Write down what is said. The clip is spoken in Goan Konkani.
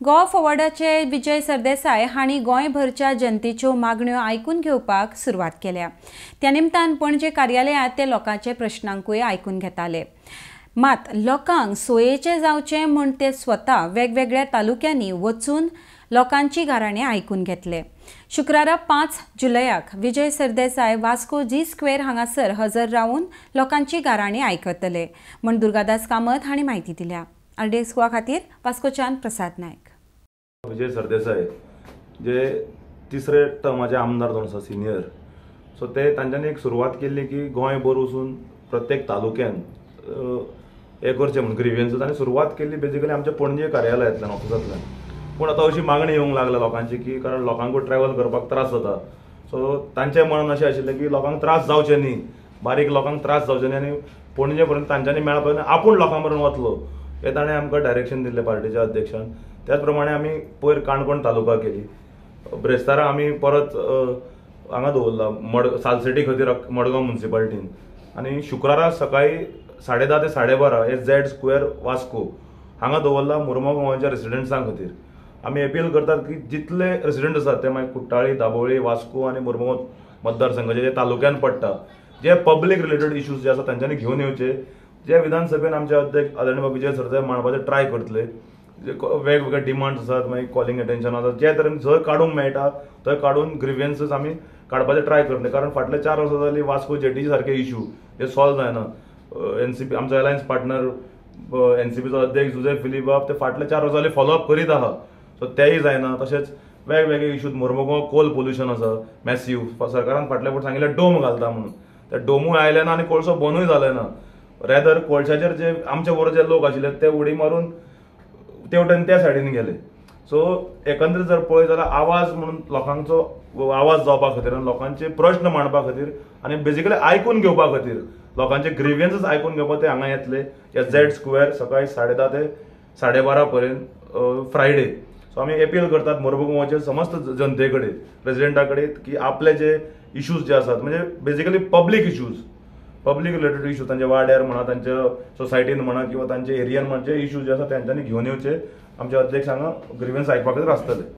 गोवा फॉरवर्डाचे विजय सरदेसाय हांणी गोंयभरच्या जनतेच्यो मागण्यो आयकून घेवपाक सुरवात केल्या. त्या निमतान पणजे कार्यालयांत ते लोकांचे प्रश्नांकूय आयकून घेताले. मात लोकांक सोयेचे जावचे म्हूण ते स्वता वेगवेगळ्या तालुक्यांनी वचून लोकांची गाराणें आयकून घेतले. शुक्रारा 5 जुलयाक विजय सरदेसाय वास्को जी स्क्वेअर हांगासर हजर रावन लोकांची गाराणीं आयकतले म्हूण दुर्गादास कामत हांणी म्हायती दिल्या. आरडीएक्स गोवा खातीर वास्कोच्यान प्रसाद नायक. विजय सरदेसाय जे तिसरे टर्माचे आमदार जावन आसा, सिनियर, सो ते तांच्यांनी एक सुरवात केल्ली की गोंयभर वचून प्रत्येक तालुक्यान हें करचें म्हूण ग्रिवियन्सीस, आनी सुरवात केल्ली बेजिकली आमच्या पणजे कार्यालयांतल्यान, ऑफिसांतल्यान. पूण आतां अशी मागणी येवंक लागल्या लोकांची की कारण लोकांकूय ट्रॅवल करपाक त्रास जाता. सो तांचें म्हणणें अशें आशिल्लें की लोकांक त्रास जावचे न्ही, बारीक लोकांक त्रास जावचे न्ही आनी पणजे पर्यंत तांच्यांनी मेळपा आपूण लोकां पर्यंत वतलो हें ताणें आमकां डायरेक्शन दिल्लें पार्टीच्या अध्यक्षान. त्याच प्रमाणे आमी पयर काणकोण तालुका केली, ब्रेस्तारा आमी परत हांगा दवरला सालसेटी खातीर मडगांव म्युनिसिपालिटीन, आनी शुक्रारा सकाळी 10:30 ते 12:30 हे झेड स्क्वेअर वास्को हांगा दवरला मुर्मगांवाच्या रेसिडेंट्सां खातीर. आमी अपील करतात की जितले रेसिडेंट आसात ते मागीर कुट्टाळी, दाबोळी, वास्को आनी मुर्मगांव मतदारसंघाचे जे तालुक्यान पडटा जे पब्लीक रिलेटेड इश्यूज जे आसा तांच्यांनी घेवन येवचे, जे विधानसभेन आमचे अध्यक्ष आदरणीय विजय सरदेसाय मांडपाचे ट्राय करतले. वेगवेगळे डिमांड्स आसात, मागीर कॉलिंग अटेन्शन आसा, जे तरेन जंय काडूंक मेळटा थंय काडून ग्रिवियन्सीस आमी काडपाचे ट्राय करतले. कारण फाटले 4 वर्सां जाली वास्को जेटीचे सारके इश्यू हे सॉल्व जायना. एनसीपी आमचो अलायन्स पार्टनर एनसीपीचो अध्यक्ष जुझे फिलीप ते फाटले 4 वर्सां जाली फॉलोअप करीत आहा, सो तेय जायना. तशेंच वेगवेगळे इश्यूज, मुर्मगांव कोल पोल्युशन आसा मॅसीव, सरकारान फाटले फावट सांगिल्लें डोम घालता म्हणून, ते डोमूय आयले ना आनी कोळसो बंदूय जाले ना. रेदर कोळशाचेर जे आमचे बरोबर जे लोक आशिल्ले ते उडी मारून ते वटेन त्या सायडीन गेले. सो एकंदरीत जर पळयत जाल्यार आवाज म्हणून लोकांचो आवाज जावपा खातीर आनी लोकांचे प्रश्न मांडपा खातीर आनी बेजिकली आयकून घेवपा खातीर लोकांचे ग्रिवियन्सीस आयकून घेवपाक ते हांगा येतले ह्या झेड स्क्वेअर सकाळी 10:30 ते 12:30 पर्यंत फ्रायडे. सो आमी अपील करतात मुर्मगांवाचे समस्त जनते कडेन, प्रेसिडेंटा कडेन की आपले जे इश्यूज जे आसात म्हणजे basically public issues, public related issue तांच्या वाड्यार म्हणा, तांच्या सोसायटीन म्हणा किंवा तांच्या एरियान म्हणा जे इश्यूज जे आसा तेंच्यांनी घेवन येवचे. आमचे अध्यक्ष हांगा ग्रिवियन्स आयकपा खातीर आसतले.